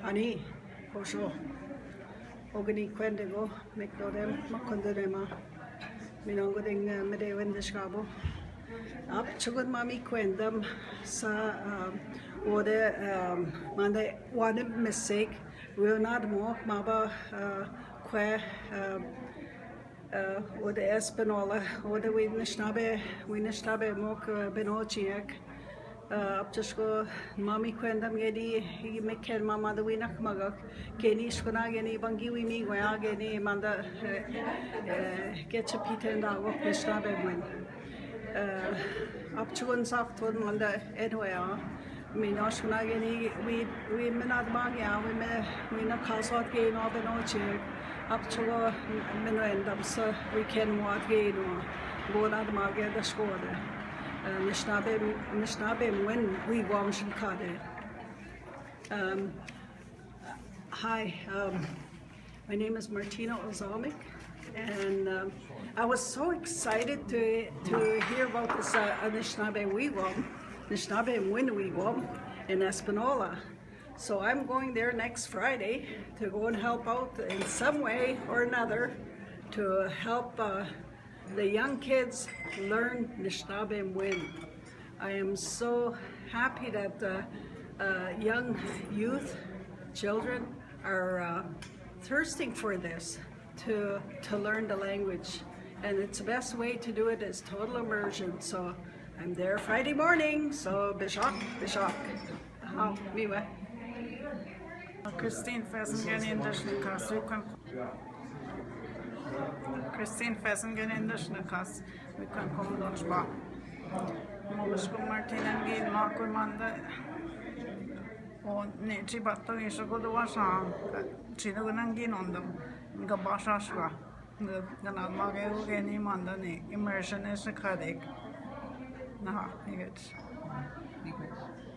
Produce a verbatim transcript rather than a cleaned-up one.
Ani, osho. Ogni kwendego, mekdodem, makondodema. Minongo ding, eh, mede wendishkabo. Ap chugun mami kwendam sa, um, ode, um, mande wane mesek, will not mok maba, uh, kwe, um, uh, ode Espanola, ode wi Anishinaabe, wi Anishinaabe mok, uh, benochiek. Uh, apchushko mami kwendam gedi, i meken mama da wi nak magak, geni shkona geni bangi wi mi gwa geni manda, uh, uh, gecha piten da wok Anishinaabe mwen. Uh, apchugun sak ton manda edwea. Mi no shkona geni wi, wi menad magya, wi me, wi na kasot geni no benochiek. Apchugo meno endam sa wi ken muat geni no. Bonad magya da shkode. Uh, Anishinaabe, Anishinaabe mwen wi wam shin kade. Um, hi, um, my name is Martina Ozalmik, and, um, I was so excited to, to hear about this, uh, Anishinaabe Wigwam, Anishinaabe Mwin Wigwam in Espanola. So I'm going there next Friday to go and help out in some way or another to help, uh, the young kids learn Anishinaabe Mwin. I am so happy that, uh, uh, young youth, children are, uh, thirsting for this to, to learn the language. And it's the best way to do it is total immersion. So I'm there Friday morning. So bishak, bishak. How, miwe. Christine Fessenden in the Shinkas. You can Christine Fessenden in the Shinkas. We can come Dutch bar. Mogusko Martina Gin Marco Manda. O ne chi batto isho ko do washa. Chino gunangi nondam. Ga basha shwa. Ga na mage u geni manda ne. Immersion is a kadik. Na, you get.